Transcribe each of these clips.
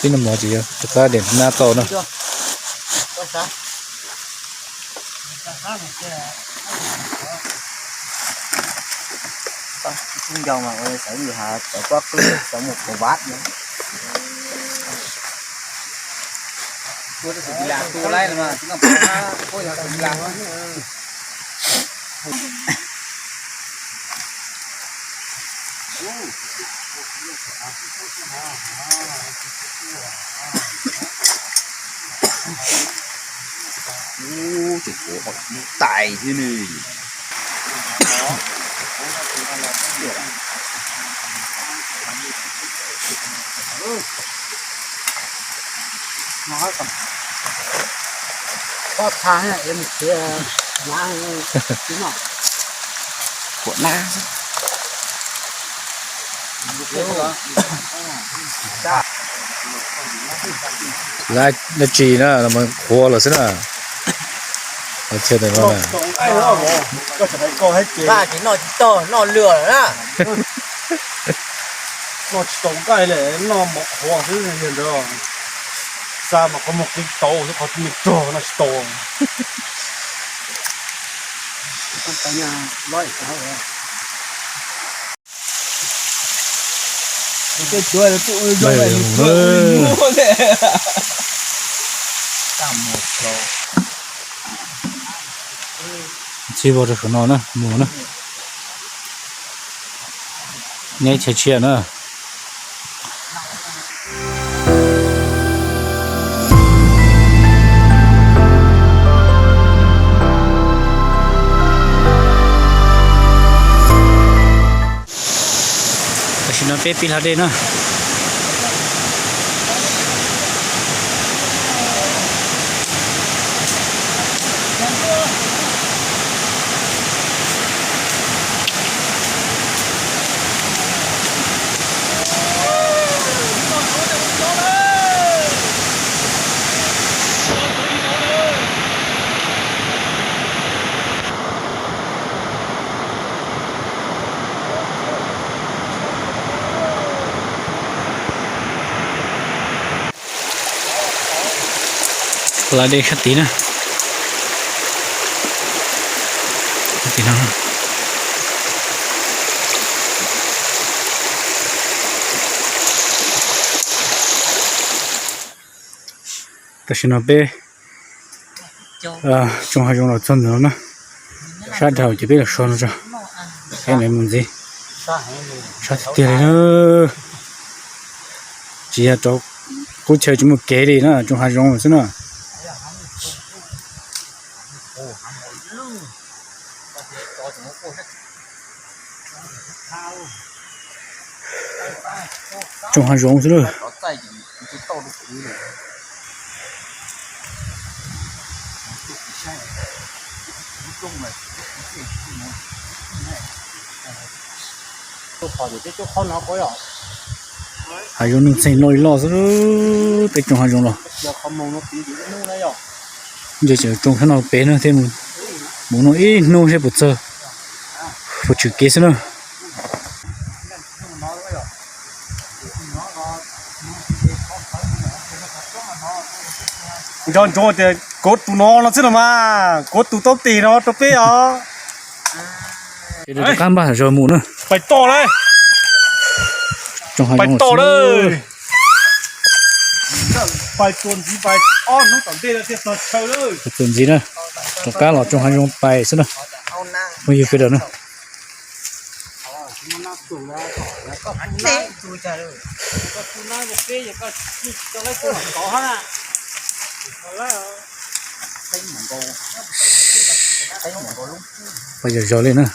Peb noj mov ces yog rov qab dem nab tau na. Tais thiab ne. Lab dab tsi na, qhuav los xwb na. Noj tsis tau nqaij li, noj mov qhuav xwb ntag. Xa mas qhov muag qi tau xwb, qhov tsis muag rog noj tsis tau. Txhib vau rau saum no na, mus na. Neb chaw tshiab na. Tam sim no peb pib hla dej na. Hla dej sab tid na. Sab tid no. Tam sim no peb tsoom hav zoov los txog ntawm no na. Sab dhau ces peb los so no tso. Peb mam mus ntxiv. Sab tiag tiag li na. Tsis yog rau qub chaw tsis muaj kev li na, tsoom hav zoov xwb na. Tsoom hav zoov xwb lawm. Hav zoov nuj txeeg loj li loj xwb, peb tsoom hav zoov los. Ntshe tseem tsoo sab no pem no thiab, mus noj ib hnub seb puas txog, puas tshwm kev xwb na. Nco ntsoov tias kuv tus no no xwb los mas, kuv tus tau tes no rau peb os. Rov qab npaj zog mus na. Pais tom lawm. Pais tom lawm. Pais txuas ntxiv, pais ob hnub tom ntej no thiaj txog chaw lawm. Txuas ntxiv na, rov qab los tsoom hav zoov pais xwb na. Phooj ywg sawv daws na. Pais zog zog li na.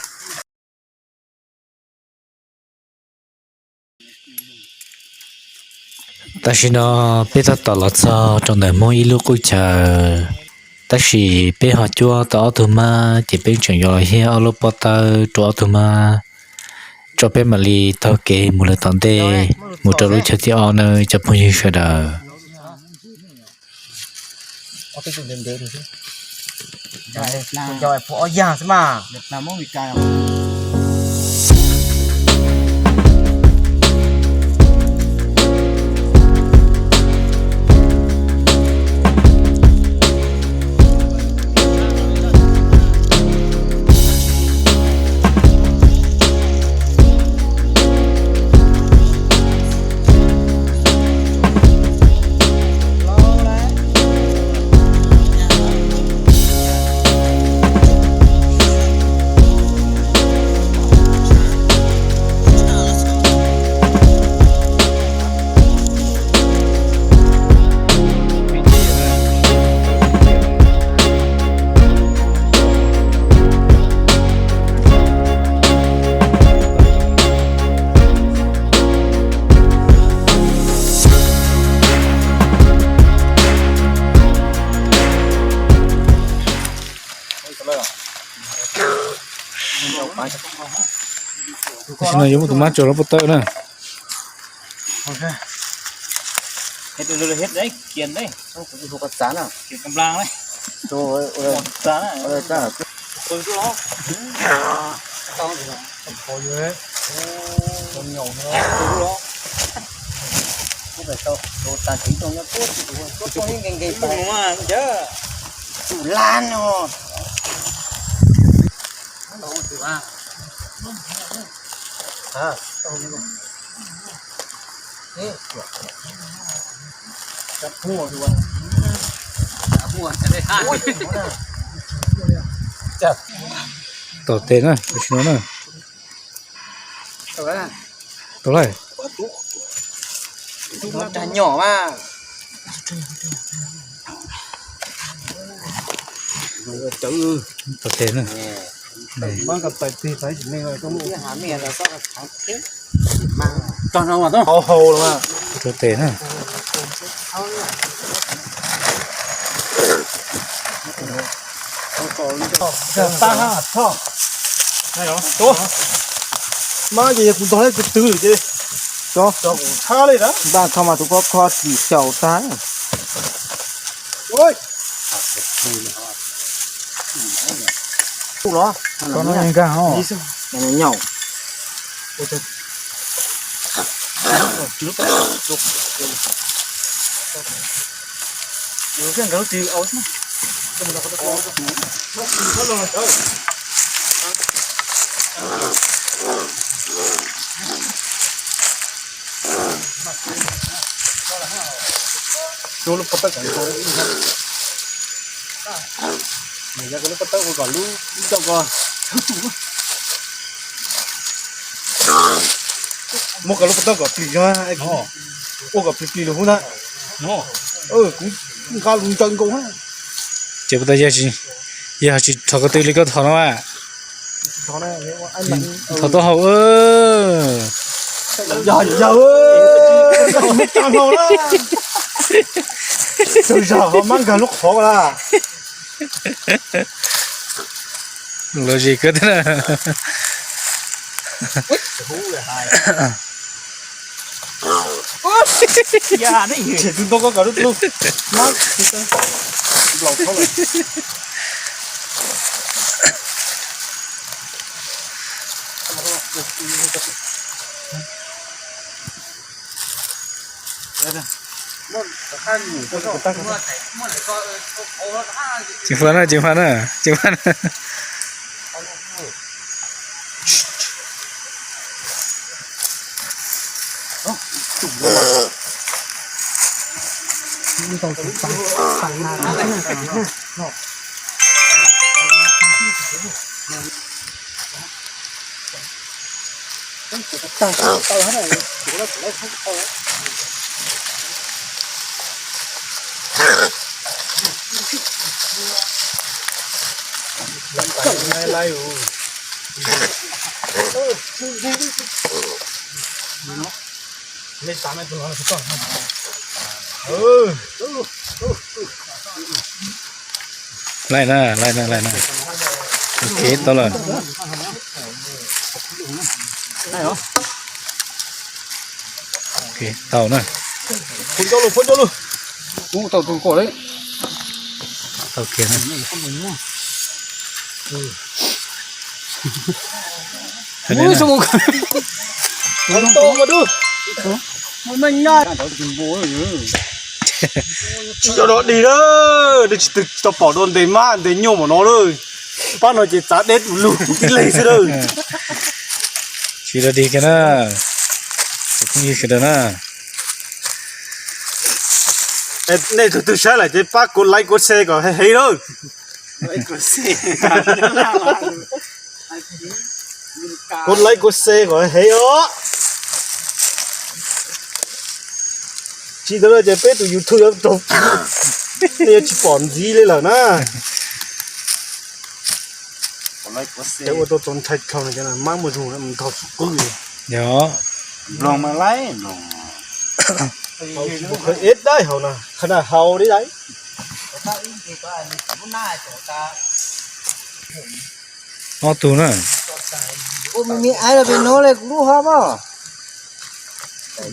Tam sim no peb tab tom los txog rau ntawm Hmoob ib lub qub chaw, tab sis peb ho cuab tau ob tug mab ces peb tseem yuav los hiab ob lub pob tawb rau ob tug mab, tso peb mam li taug kev mus lawm tom ntej, mus rau lub chaw thib ob na cov phooj ywg sawv daws. Ob yag xwb mas. Tam sim no yuav muab tus mab tso rau pov tawm na. Tom tes na, tam sim no na. Tau lawm. Tom tes na. Tau tes na. Mab ces yog kuv ntog lawm twb twb ces tso tso kuv tshab li na. Npaj tho mas tus koj kho tsis xyaum tag. Tus los tso no nkag os. Nyaum. Lub pob tawb kom ntau, yog lub pob tawb ua kom lub, muab kom lub pob tawb kom plis zog, ua kom plis plis lub hub na. Kuv nqa lus ncaws nkaus. Ces puas tau yog tsis, yog tsis thov ko tw li koj thov no a. Thov tau hau. Yog yog, tag hau na. Tawg zog ho mab nkag lub qhov la. Lom zem kawg thiab na. Tshem tus ntoo ko kom lub tlub mab nplaum thaub lawm. Ceev faj na, ceev faj na, ceev faj na. Laij na, laij na, laij na. Ok, tau lawm. Ok, tau na. Tau kiag na. Tsis cov no dig na, tsis tau pom dua ntes mab ntes nyuj npaum no lawm. Pab no ces txav deb lug ib leeg xwb lawm. Tsis tau dig kiag na, phooj ywg sawv daws na. Nej tug twg saib lawm ces pab kuv like kuv share kom heev heev lawm. Kuv like kuv share kom heev os. Tsis tau no ces peb tus YouTube yuav raug, nej yuav tsis pom ntxiv li lawm na. Ua rau tau ntshai dhau no, mab muaj zog mus nrog tsis qwb li. Yog, nploog mas laib nploog. Ib daim hauv na, qhov na hauv li daim. Ob tug na. Ua me me aiv los pem no le kuv lub hov mas.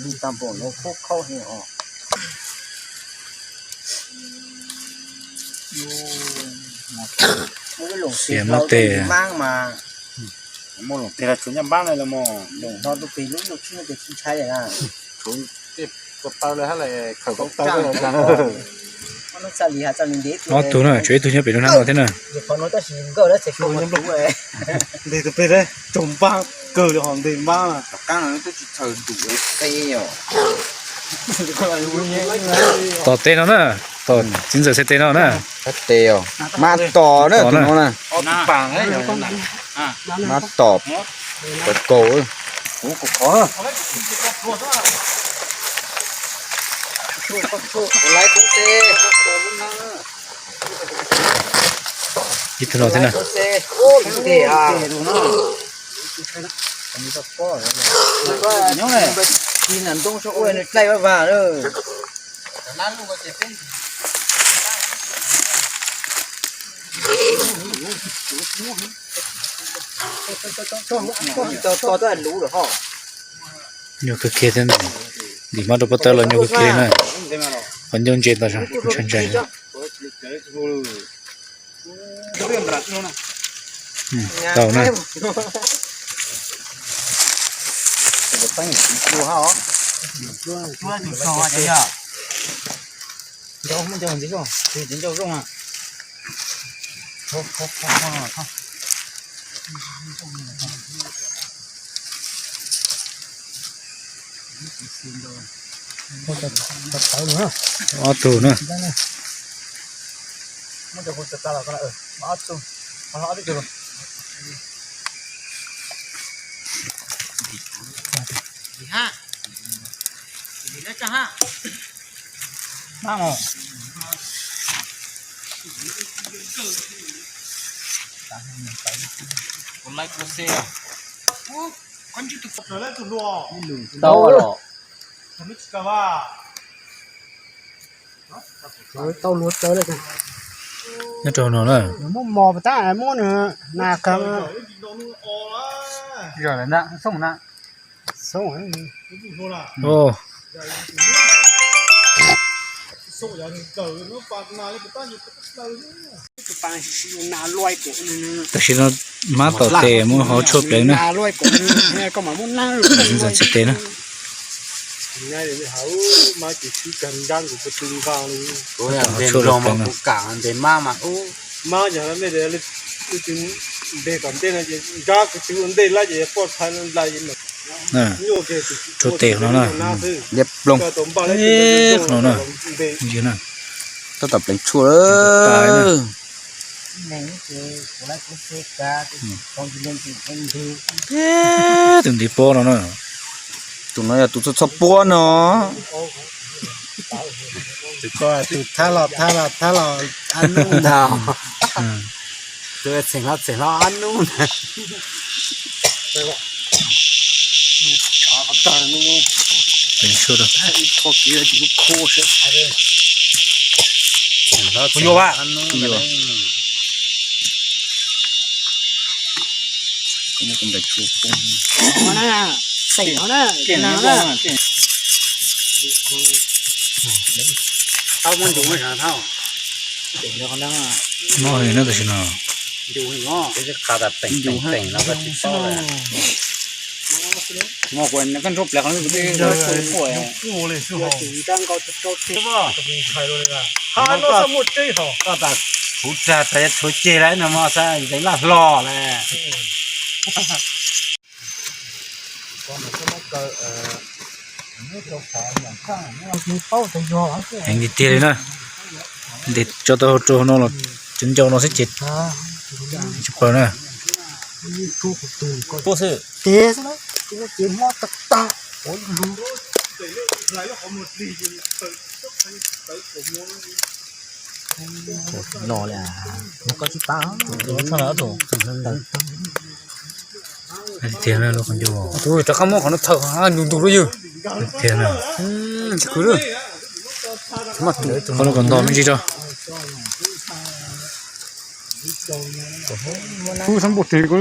Li tag npaum no khaub khaub heev os. Xiam muab tes. Muaj loos tes los tsuas nyob npab no los mas loos no tus pis lub lub tsis no ces tsis ntshai li na. Ob tug na, tshuav ib tug nyob pem lub hnab no thiab na. Ntes tus pem tsaus npab kawg li ho ntes npab. Tom tes no na, tom txiv ntxawm xaiv tes no na. Tes os, mab tom na tus no na. Mab tom, kaus kaus. Ib tug no thiab na. Nyuaj kawg kiag thiab, ntim hmab rau pob tawb los nyuaj kawg kiag li na. Qhov ncauj ntse ntawd tshaj ntshai. Tau na. Ob tug na. Tau luav tsawv lawm. Nyob rau no na. Muab mos pas tab muab nws nas kawg. Xoob na. Tam sim no hmab tom tes muab hov tshuaj pleev na. Ntxeev txhais tes na. Tshuaj pleev na. Tshuaj tes no na. Liab ploog. No na. Tab tom pleev tshuaj. Tus ntiv pob no na. Tus no yog tus txhob txhob puab no. Tus thab los thab los thab los ab nub ntag. Tus txheem hlo txheem hlo ab nub ntag. Mob heev na tam sim no. Koj tas kuv tsag tas yuav tshuav ceg lawm no mog, xav ntev laj hlo lawm. Heev tiag tiag li na. Ntes tso tau rau hauv no los cov ncau no xwb ces tsis paws na. Tiag na, lub qhov ncauj. Rov qab muab qhov no thaws ntus ntus lub ywg. Tiag na. Qhov no kom ntog me ntsis tso. Ub, sab npau tes ko.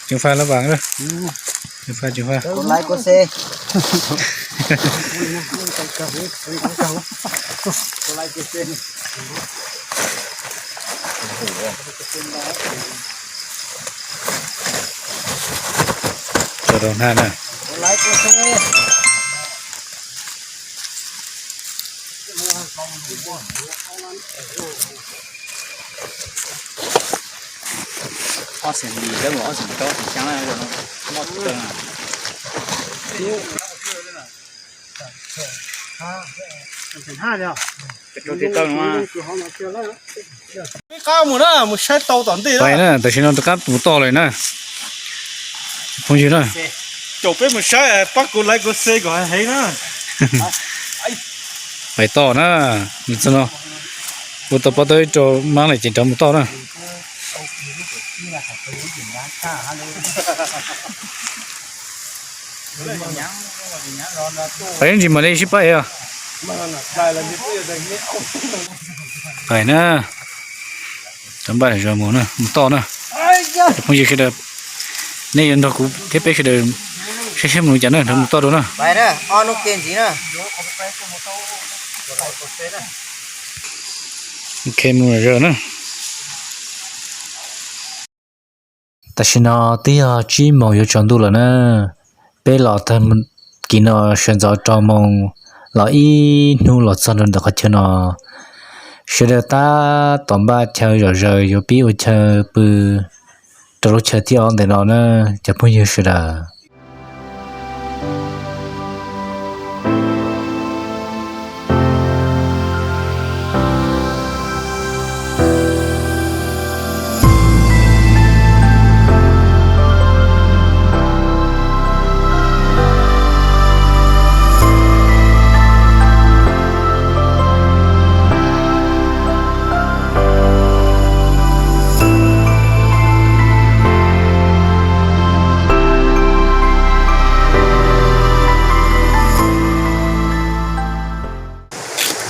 Ceev faj lab vas, ceev faj, ceev faj. Tso rau hnab na. Ob xeem lis, ob xeem rau, ob xeem xyaa, mob tag. Peb qab mus na, mus saib tau tom ntej na. Tam sim no rov qab mus toj lawm na. Phooj ywg na, caum peb mus saib, pab kuv like kuv share kom heev na. Pais toj na, ua tau pob tawb rau mab lawm ces rov mus toj na. Pais ntsis mam li sib pab ev os. Pais na, rov npaj zog mus na, mus toj na. Cov phooj ywg sawv daws, nej yuav nrog kuv thiab peb sawv daws saib saib mus li cas na, nrog mus toj dua na. Ok, mus zog na. Tam sim no twb yog tsib moos yuav tsaus ntuj lawm na. Peb los tag kis no sawv ntxov rau moos los ib hnub los txog rau ntawm qhov chaw no. Sawv daws tab tom npaj chaw zom zaws yuav pib ua chaw pw rau lub chaw thib ob ntawm no na, cov phooj ywg sawv daws.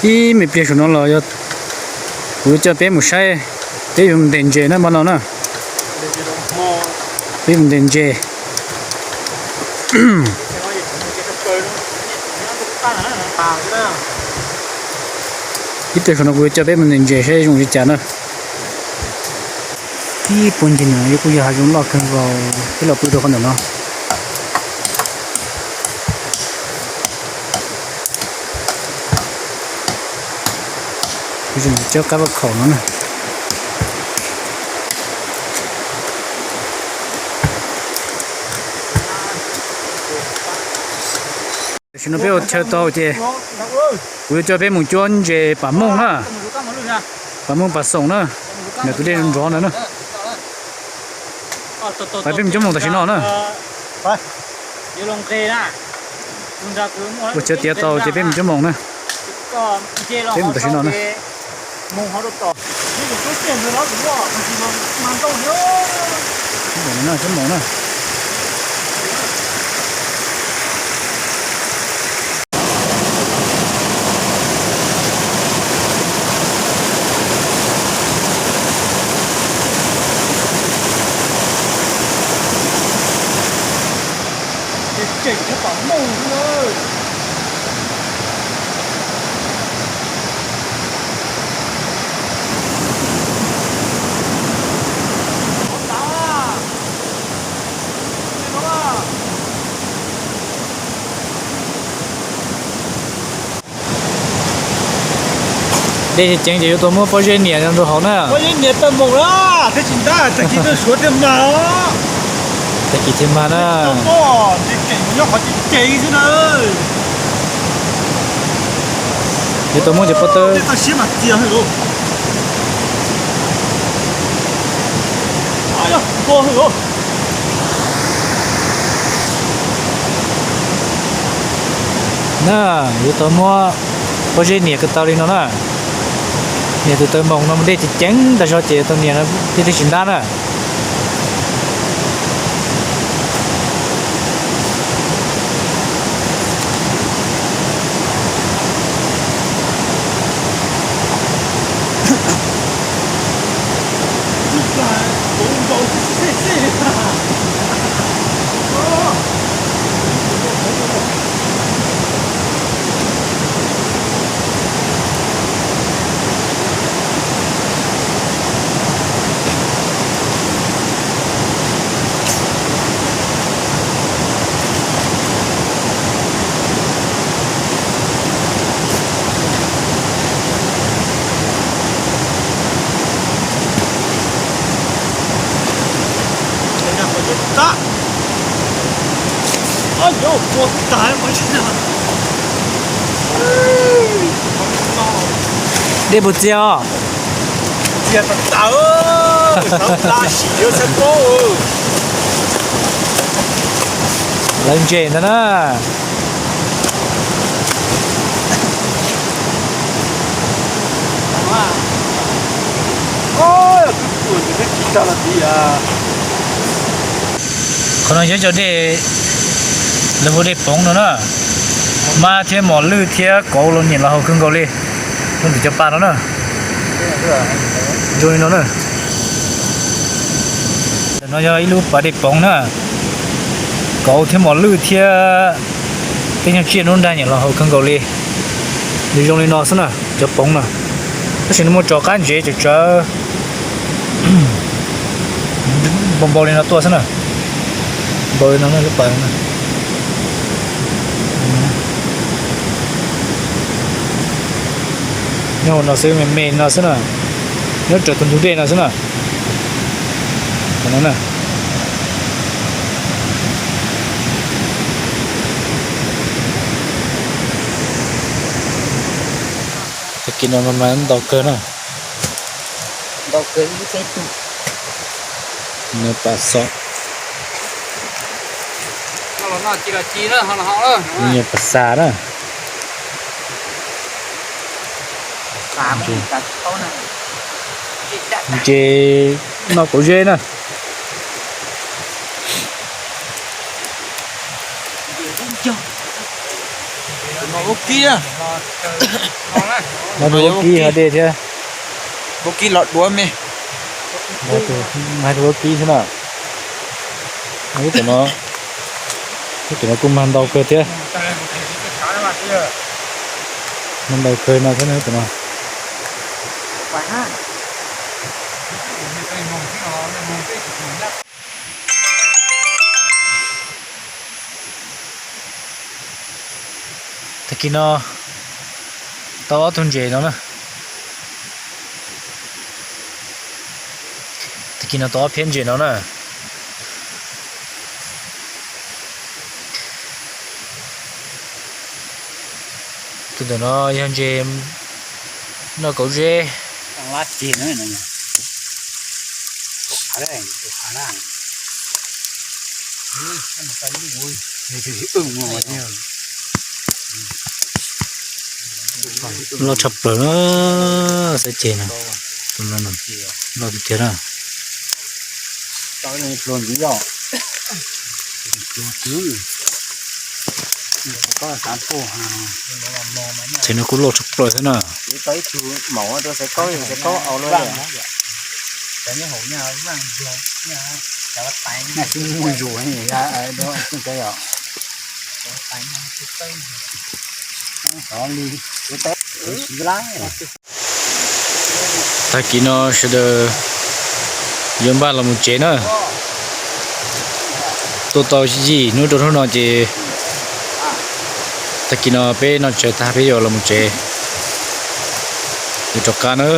Ib me pliag saum no los yog kuv yuav coj peb mus saib, peb yuav mus ntes ntses na, hmo no na. Peb mus ntes ntses. Ib pliag saum no kuv yuav coj peb mus ntes ntses saib zoo li cas na. Ib puag ncig no kuj yog hav zoov loj kawg nkaus, peb los pw rau qhov ntawm no. Kuv tseem coj qab vaj khaum no na. Tam sim no peb ua chaw tau ces kuv yuav coj peb mus cuab ntses pam mooj na, pam mooj pam xoom na, ntawm tus dej nrov ntawd na. Peb mus cuab moos tam sim no na. Ua chaw tiav tau ces peb mus cuab moos na. Peb mus tam sim no na. Cuab moos na, cuab moos na. Tseem tseem thiab pom mooj xwb na. Dej ceev ces yuav tau muab pob zeb nias rau hauv na. Pob zeb nias tau moos na, thiaj tsis ntab, tag kis tuaj suav thiaj mag os. Tag kis thiaj mag na. Nyob qhov ceev ceev xwb na. Yuav tau muab cov pob tawb. Tau siab mas txias hwj los. Npau hwj los. Na, yuav tau muab pob zeb nias kom tau li no na. Nias tus taw moos no mus dej ceev ceev tag zog ces tau nias no thiaj li tsis ntab na. Dej puas txias os? Lawv ntses ntag na. Qhov no yog cov dej, lawv hu dej poov no na. Mab thiab mos lwj thiab kauv los nyiam los haus kawg nkaus li. Rau ntawm cov pas no na. Zoo li no na. Ntawm no yog ib lub pas dej poov na. Kauv thiab mos lwj thiab tej nyuag tsiaj nruab nrag nyiam los haus kawg nkaus li. Nws zoo li no xwb na, cov poov na. Tab sis nws muaj cov qab ntsev tsawv tsawv npau npau li no tuaj xwb na. Npau li no na lub pas no. Nyob hauv no xwb, me me no xwb na. Nyob raws tus ntug dej no xwb na. Qhov no na. Tag kis no mas ntau kawg na. Ntau kawg ib peb tug. Nws pas xom. Nws yog pas xas na. Ntses noj kauv zeb na. Ua kib, ua kib hov dej thiab. Ua kib los duav me. Mas ua kib xwb na. Ub, ub, tus no kuj mag ntau kawg thiab. Mag ntau kawg no thiab tus no. Tag kis no tau ob tug ntses no na. Tag kis no tau ob phiab ntses no na. Tus ntawm no yog ntses noj kauv zeb. Loj tshaj plaws na, saib ceg no, tus no loj tiag tiag na. Ces no kuj loj tshaj plaws thiab na. Tag kis no sawv daws yuav npaj los mus tsev na. Tuaj tau yim hnub rau hnub no ces tag kis no peb noj tshais tag peb yuav los mus tsev. Yuav rov qab na.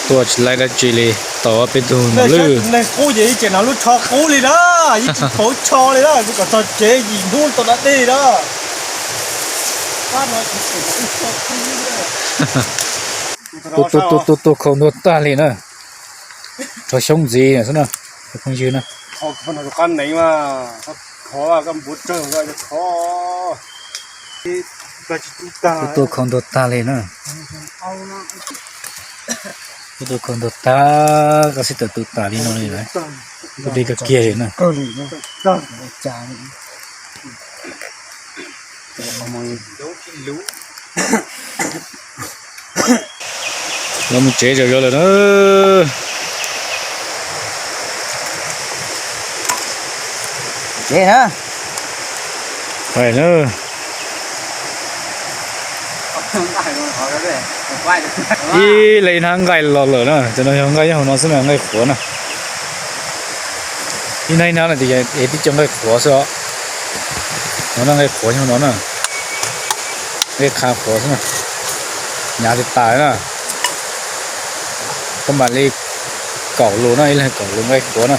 Tuaj tsis laib dab tsi li, tau ob peb tug mos lwj. Neeg qub ces ib tseem hnav lub tsho qub li na, yeej tsis pauv tsho li na, kuv kom txog tsev yim hnub tau da dej na. Tuaj tuaj tuaj tuaj khau ntuag tag li na. Rho xyoob ntxiv xwb na, cov phooj ywg na. Tuaj tuaj khau ntuag tag li na. Tuaj tuaj khau ntuag tag, koj xib tawm tu tas li no li lawm. Tuaj deb kawg kiag li na. Los mus tsev zom zaws lawm na. Tsev na. Hais na. Ib leeg ib hnab nqaij los lawm na, cov no yog nqaij nyob hauv no xwb na, nqaij qhuav na. Ib hnab ib hnab no ces es tib co nqaij qhuav xwb os. No na nqaij qhuav nyob hauv no na. Nqaij qha qhuav xwb na. Hnyav tas tas na. Koj mam li Kaum lus no, ib leeg kaum lus nqaij quav no.